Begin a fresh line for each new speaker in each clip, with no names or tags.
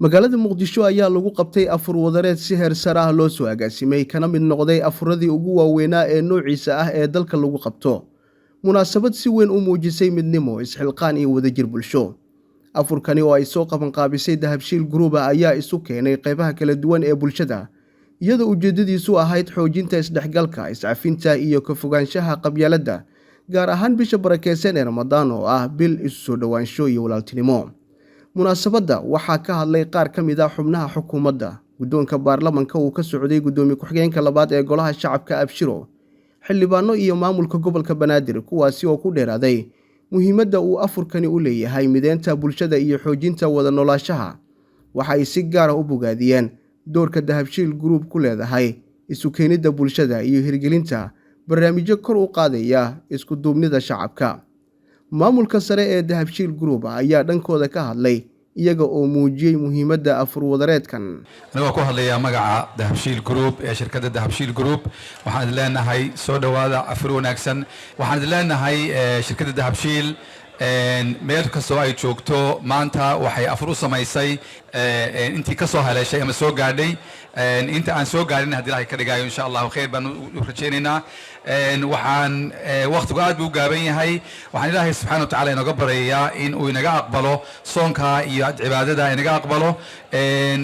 Magaalada Muqdisho ayaa lagu qabtay afur wadareed si heer sare ah loo soo agaasimay, kana mid noqday afuradii ugu waaweynaa ee noociisa ah ee dalka lagu qabto. Munaasabad si weyn u muujisay midnimo, isxilqaan iyo wadajir bulsho. Afurkani oo ay soo qabanqaabisay Dahabshiil Group ayaa isu keenay qaybaha kala duwan ee bulshada, iyadoo ujeedadiisu ahayd xoojinta isdhexgalka, iscafinta iyo ka fogaanshaha qabyaaladda, gaar ahaan bisha barakeysan ee Ramadaan oo ah bil isu soo dhowaansho iyo walaaltinimo. Munaasabadda waxaa ka hadlay qaar ka mid ah xubnaha xukuumadda, guddoonka baarlamanka uu ka socday guddoomiye ku-xigeenka labaad ee golaha shacabka Abshiro, xildhibaano iyo maamulka gobolka Banaadir, kuwaasi oo ku dheeraaday muhiimadda uu afurkani u leeyahay mideynta bulshada iyo xoojinta wada noolaanshaha. Waxa ay si gaar ah u bogaadiyeen doorka Dahabshiil Group ku leedahay isu keenidda bulshada iyo hirgelinta barnaamijyo kor u qaadaya isku duubnida shacabka. Maamulka sare ee Dahabshiil Group ayaa dhankooda ka hadlay, iyaga oo muujiyey muhiimadda afur wadareedkan.
Anigoo ku hadlayaa magaca Dahabshiil Group ee shirkadda Dahabshiil Group, waxaan idin leenahay soo dhowaada, afur wanaagsan. Waxaan idin leenahay shirkadda Dahabshiil meel kastoo ay joogto maanta waxay afur u samaysay intii ka soo haleeshay ama soo gaadhay. Inta aan soo gaadhin, haddii Ilahay ka dhigayo, insha Allahu khayr baan u rajaynaynaa. Waxaan waqtigu aad buu u gaaban yahay. Waxaan Ilaahay subxana wa tacala inooga baryayaa in uu inaga aqbalo soonka iyo cibaadada, inaga aqbalo.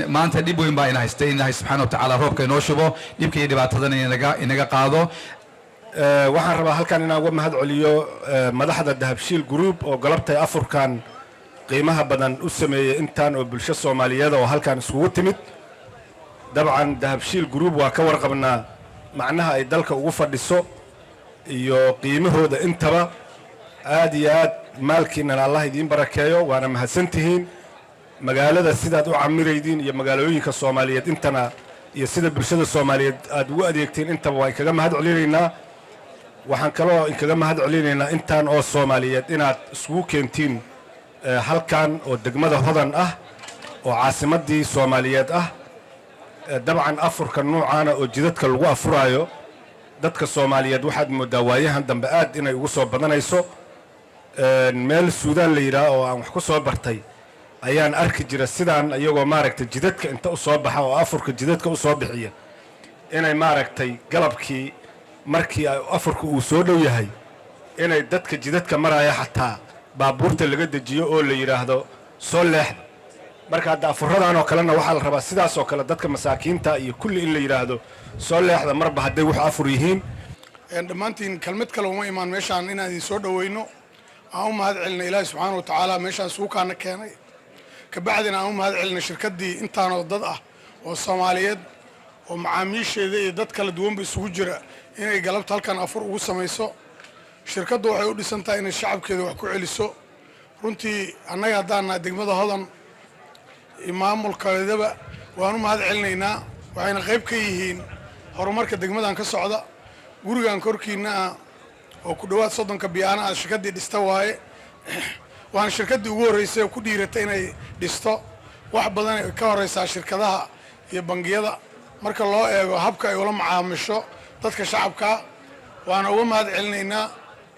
Maanta dhib weyn baa ina haystay. In Ilaahay subxana wa tacaala roobka inoo shubo, dhibka iyo dhibaatadana inaga qaado.
Waxaan rabaa halkan inaan uga mahad celiyo madaxda Dahabshiil Group oo galabtay afurkan qiimaha badan u sameeyey intaan oo bulsho Soomaaliyeed oo halkan iskugu timid. Dabcan Dahabshiil Group waa ka warqabnaa macnaha ay dalka ugu fadhiso iyo qiimahooda intaba. Aad iyo aad maalkiinana Allah idiin barakeeyo, waana mahadsantihiin. Magaalada sidaad u camiraydiin iyo magaalooyinka Soomaaliyeed intana iyo sida bulshada Soomaaliyeed aad ugu adeegtiin intaba waa inkaga mahad celinaynaa. Waxaan kaloo inkaga mahad celinaynaa intaan oo Soomaaliyeed inaad iskugu keentiin halkan oo degmada Hodan ah oo caasimaddii Soomaaliyeed ah. Dabcan afurka nuucaana oo jidadka lagu afuraayo dadka Soomaaliyeed waxaad mooddaa waayahan dambe aad inay ugu soo badanayso. Meel Suudaan la yidhaah oo aan wax ku soo bartay ayaan arki jira sidaan, iyagoo maaragtay jidadka inta u soo baxa oo afurka jidadka u soo bixiya, inay maaragtay galabkii markii afurka uu soo dhow yahay inay dadka jidadka maraya xataa baabuurta laga dejiyo oo la yidhaahdo soo leexda. Marka hadda afuradan oo kalena waxaa la rabaa sidaas oo kale dadka masaakiinta iyo kulli in la yidhaahdo soo leexda, marba hadday wax afur yihiin.
Dhammaantiin kelmad kale uma imaan meeshaan inaan idin soo dhoweyno, aan u mahad celinay Ilaahi subxaana wa tacaala meeshaan suukaana keenay, kabacdina aan u mahad celinay shirkaddii intaanoo dad ah oo Soomaaliyeed oo macaamiisheeda iyo dad kala duwanba isugu jira inay galabta halkan afur ugu samayso. Shirkaddu waxay u dhisan tahay inay shacabkeeda wax ku celiso. Runtii annaga haddaan nahay degmada Hodan iyo maamulkeedaba waan u mahad celinaynaa, waxayna qayb ka yihiin horumarka degmadan ka socda. Gurigan korkiina ah oo ku dhowaad 30-ka biyaana ah shirkaddii dhista waaye, waana shirkaddii ugu horreysay oo ku dhiiratay inay dhisto. Wax badan ka horeysaa shirkadaha iyo bangiyada marka loo eego habka ay ula macaamisho dadka shacabka. Waana uga mahad celinaynaa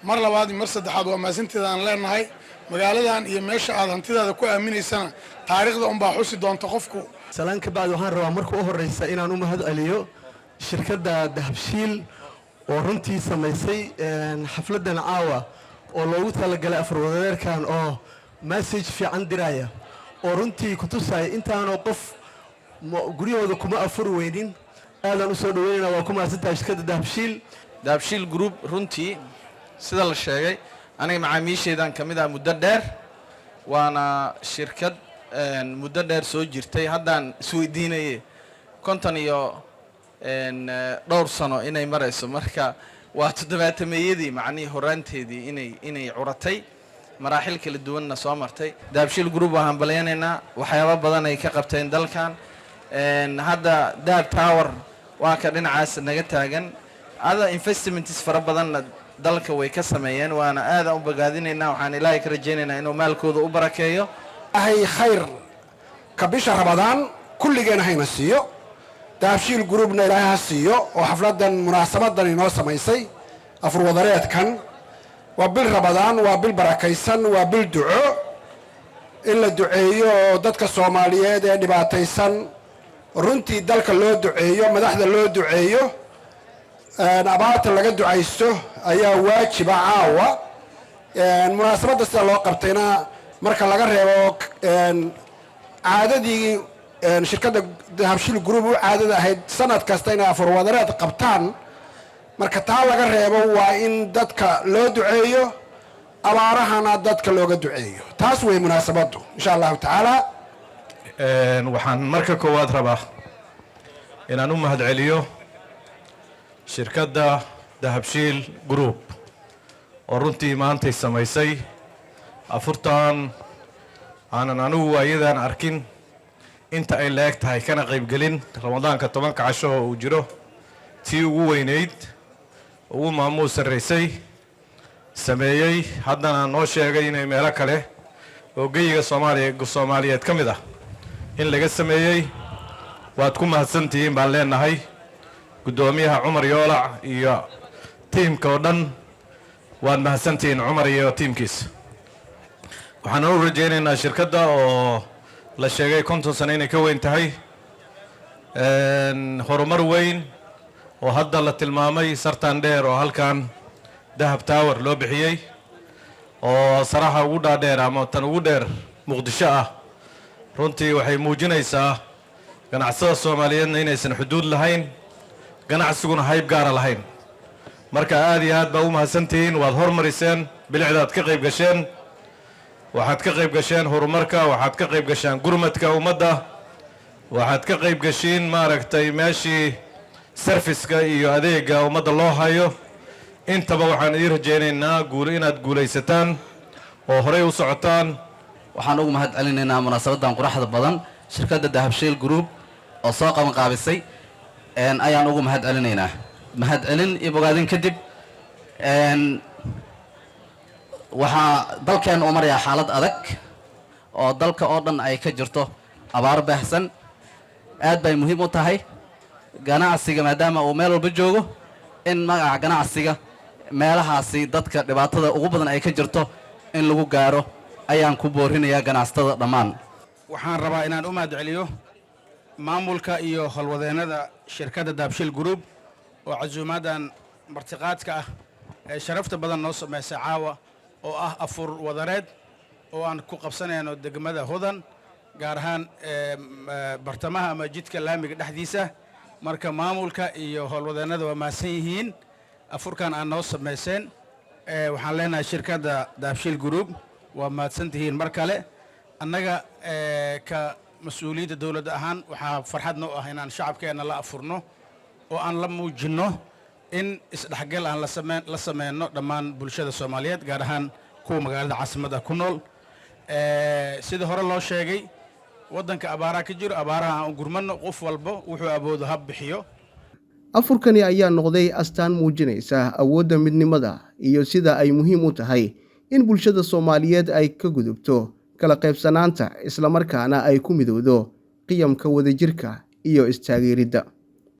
mar labaad iyo mar saddexaad. Waa mahadsanteeda aan leenahay. Magaaladan iyo meesha aad hantidaada ku aaminaysana taariikhda unbaa xusi doonta qofku.
Salaan ka bacdi, waxaan rabaa marka u horeysa inaan u mahad celiyo shirkadda Dahabshiil oo runtii samaysay xafladdan caawa oo loogu talagalay afarwadareerkan oo message fiican diraya oo runtii ku tusaya intaanoo qof guryahooda kuma afuri weynin. Aadaan usoo dhaweynayna. Waa ku mahadsantahay shirkadda Dahabshiil.
Dahabshiil Group runtii sida la sheegay aniga macaamiisheedan ka mid ah muddo dheer, waana shirkad muddo dheer soo jirtay. Haddaan isweydiinaye 50 iyo dhowr sano inay marayso. Marka waa toddobaatameeyadii, macnihii horaanteedii inay curatay, maraaxil kala duwanna soo martay. Dahabshiil Group waan hambalyaynaynaa, waxyaabo badan ay ka qabteen dalkan. Hadda Dahab Tower waa ka dhinacaas naga taagan. Ada investments fara badanna dalka way ka sameeyeen, waana aadaan u bogaadinaynaa. Waxaan Ilaahay ka rajaynaynaa inuu maalkooda u barakeeyo.
Ahay khayr ka bisha Ramadaan kulligeen hayna siiyo. Dahabshiil Groupna Ilaahay ha siiyo oo xafladan munaasabadan inoo samaysay afurwadareedkan. Waa bil Ramadaan, waa bil barakaysan, waa bil duco. In la duceeyo oo dadka Soomaaliyeed ee dhibaataysan runtii dalka loo duceeyo, madaxda loo duceeyo, abaarta laga ducaysto ayaa waajiba caawa. Munaasabadda sida loo qabtayna, marka laga reebo caadadii shirkadda Dahabshiil Group u caadada ahayd sanad kasta inay afurwadareed qabtaan, marka taa laga reebo, waa in dadka loo duceeyo, abaarahana dadka looga duceeyo. Taas wey munaasabaddu, insha Allahu tacaala.
Waxaan marka koowaad rabaa inaan u mahadceliyo shirkadda Dahabshiil Group oo runtii maantay samaysay afurtan aanan anigu waayadan arkin inta ay la eg tahay, kana qaybgelin Ramadaanka 10-ka casho oo uu jiro tii ugu weynayd, ugu maamuus sarraysay sameeyey. Haddana noo sheegay inay meelo kale oo geyiga Soomaaliya Soomaaliyeed ka mid ah in laga sameeyey. Waad ku mahadsantihiin baan leenahay. Guddoomiyaha Cumar Yoolac iyo tiimka oo dhan, waad mahadsantihiin, Cumar iyo tiimkiisa. Waxaan u rajaynaynaa shirkadda oo la sheegay 50 sano inay ka weyn tahay, horumar weyn oo hadda la tilmaamay, sartan dheer oo halkan Dahab Tower loo bixiyey oo saraha ugu dhaadheer ama tan ugu dheer Muqdisho ah, runtii waxay muujinaysaa ganacsada Soomaaliyeedna inaysan xuduud lahayn, ganacsiguna hayb gaara lahayn. Marka aad iyo aad baa u mahadsantihiin. Waad hormariseen bilicdaad ka qayb gasheen, waxaad ka qayb gasheen horumarka, waxaad ka qayb gasheen gurmadka ummadda, waxaad ka qayb gashiin maaragtay meeshii service-ka iyo adeega ummadda loo hayo. Intaba waxaan idiin rajaynaynaa guul, inaad guulaysataan oo horey u socotaan.
Waxaan ugu mahad celinaynaa munaasabadan quraxda badan shirkadda Dahabshiil Group oo soo qabanqaabisay ayaan ugu mahad celinaynaa. Mahad celin iyo bogaadin kadib, waxaa dalkeen u marayaa xaalad adag oo dalka oo dhan ay ka jirto abaar baahsan. Aad bay muhiim u tahay ganacsiga, maadaama uu meel walba joogo, in magaca ganacsiga meelahaasi dadka dhibaatada ugu badan ay ka jirto in lagu gaaro ayaan ku boorinayaa ganacsatada dhammaan.
Waxaan rabaa inaan u mahad celiyo maamulka iyo howlwadeennada shirkadda Dahabshiil Group oo casuumaaddan martiqaadka ah ee sharafta badan noo samaysay caawa, oo ah afur wadareed oo aan ku qabsanayno degmada Hodan, gaar ahaan bartamaha ama jidka laamiga dhexdiisa. Marka maamulka iyo howlwadeennada waa mahadsan yihiin afurkan aad noo samayseen. Waxaan leenahay shirkadda Dahabshiil Group, waa mahadsan tihiin mar kale. Annaga ka mas-uuliyiinta dowladda ahaan, waxaa farxad noo ah inaan shacabkeenna la afurno oo aan la muujinno in isdhexgal aan la sameyno dhammaan bulshada Soomaaliyeed, gaar ahaan kuwa magaalada caasimadda ku nool. Sida hore loo sheegay, waddanka abaaraha ka jiro. Abaaraha aan u gurmano, qof walba wuxuu awoodo ha bixiyo.
Afurkani ayaa noqday astaan muujinaysa awoodda midnimada iyo sida ay muhiim u tahay in bulshada Soomaaliyeed ay ka gudubto kala qaybsanaanta, islamarkaana ay ku midowdo qiyamka wadajirka iyo istaageeridda.